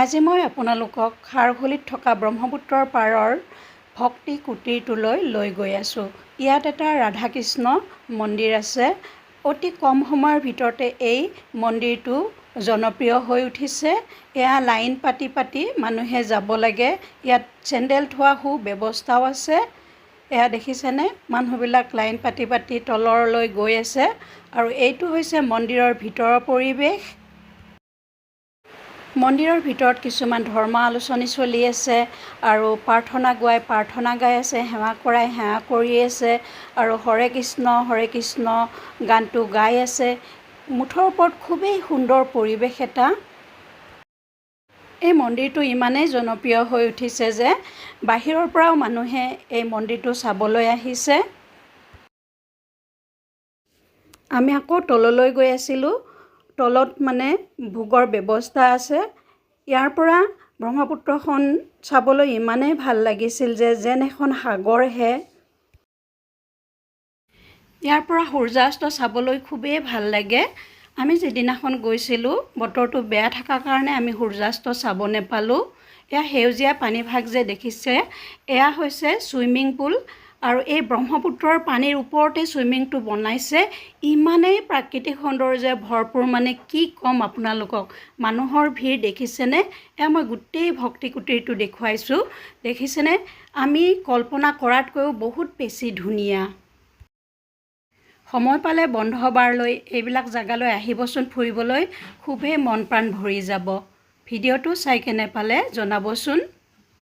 আজি মই আপোনালোকক খাৰঘুলিত থকা ব্ৰহ্মপুত্ৰৰ পাৰৰ ভক্তি কুটীৰটোলৈ লৈ গৈ আছোঁ। ইয়াত এটা ৰাধাকৃষ্ণ মন্দিৰ আছে। অতি কম সময়ৰ ভিতৰতে এই মন্দিৰটো জনপ্ৰিয় হৈ উঠিছে। এয়া লাইন পাতি পাতি মানুহে যাব লাগে। ইয়াত চেণ্ডেল থোৱা সু ব্যৱস্থাও আছে। এয়া দেখিছেনে, মানুহবিলাক লাইন পাতি পাতি তললৈ গৈ আছে। আৰু এইটো হৈছে মন্দিৰৰ ভিতৰৰ পৰিৱেশ। মন্দিৰৰ ভিতৰত কিছুমান ধৰ্ম আলোচনী চলি আছে আৰু প্ৰাৰ্থনা গোৱাই প্ৰাৰ্থনা গাই আছে, সেৱা কৰাই সেৱা কৰি আছে আৰু হৰে কৃষ্ণ হৰে কৃষ্ণ গানটো গাই আছে। মুঠৰ ওপৰত খুবেই সুন্দৰ পৰিৱেশ এটা। এই মন্দিৰটো ইমানেই জনপ্ৰিয় হৈ উঠিছে যে বাহিৰৰ পৰাও মানুহে এই মন্দিৰটো চাবলৈ আহিছে। আমি আকৌ তললৈ গৈ আছিলোঁ। তলত মানে ভোগৰ ব্যৱস্থা আছে। ইয়াৰ পৰা ব্ৰহ্মপুত্ৰখন চাবলৈ ইমানেই ভাল লাগিছিল যে যেন এখন সাগৰহে। ইয়াৰ পৰা সূৰ্যাস্ত চাবলৈ খুবেই ভাল লাগে। আমি যিদিনাখন গৈছিলোঁ, বতৰটো বেয়া থকাৰ কাৰণে আমি সূৰ্যাস্ত চাব নেপালোঁ। এয়া সেউজীয়া পানীভাগ যে দেখিছে, এয়া হৈছে চুইমিং পুল আৰু এই ব্ৰহ্মপুত্ৰৰ পানীৰ ওপৰতে চুইমিংটো বনাইছে। ইমানেই প্ৰাকৃতিক সৌন্দৰ্যৰে ভৰপূৰ, মানে কি ক'ম আপোনালোকক। মানুহৰ ভিৰ দেখিছেনে? এয়া মই গোটেই ভক্তি কুটীৰটো দেখুৱাইছোঁ, দেখিছেনে? আমি কল্পনা কৰাতকৈও বহুত বেছি ধুনীয়া। সময় পালে বন্ধ বাৰ লৈ এইবিলাক জেগালৈ আহিবচোন ফুৰিবলৈ, খুবেই মন প্ৰাণ ভৰি যাব। ভিডিঅ'টো চাই কেনে পালে জনাবচোন।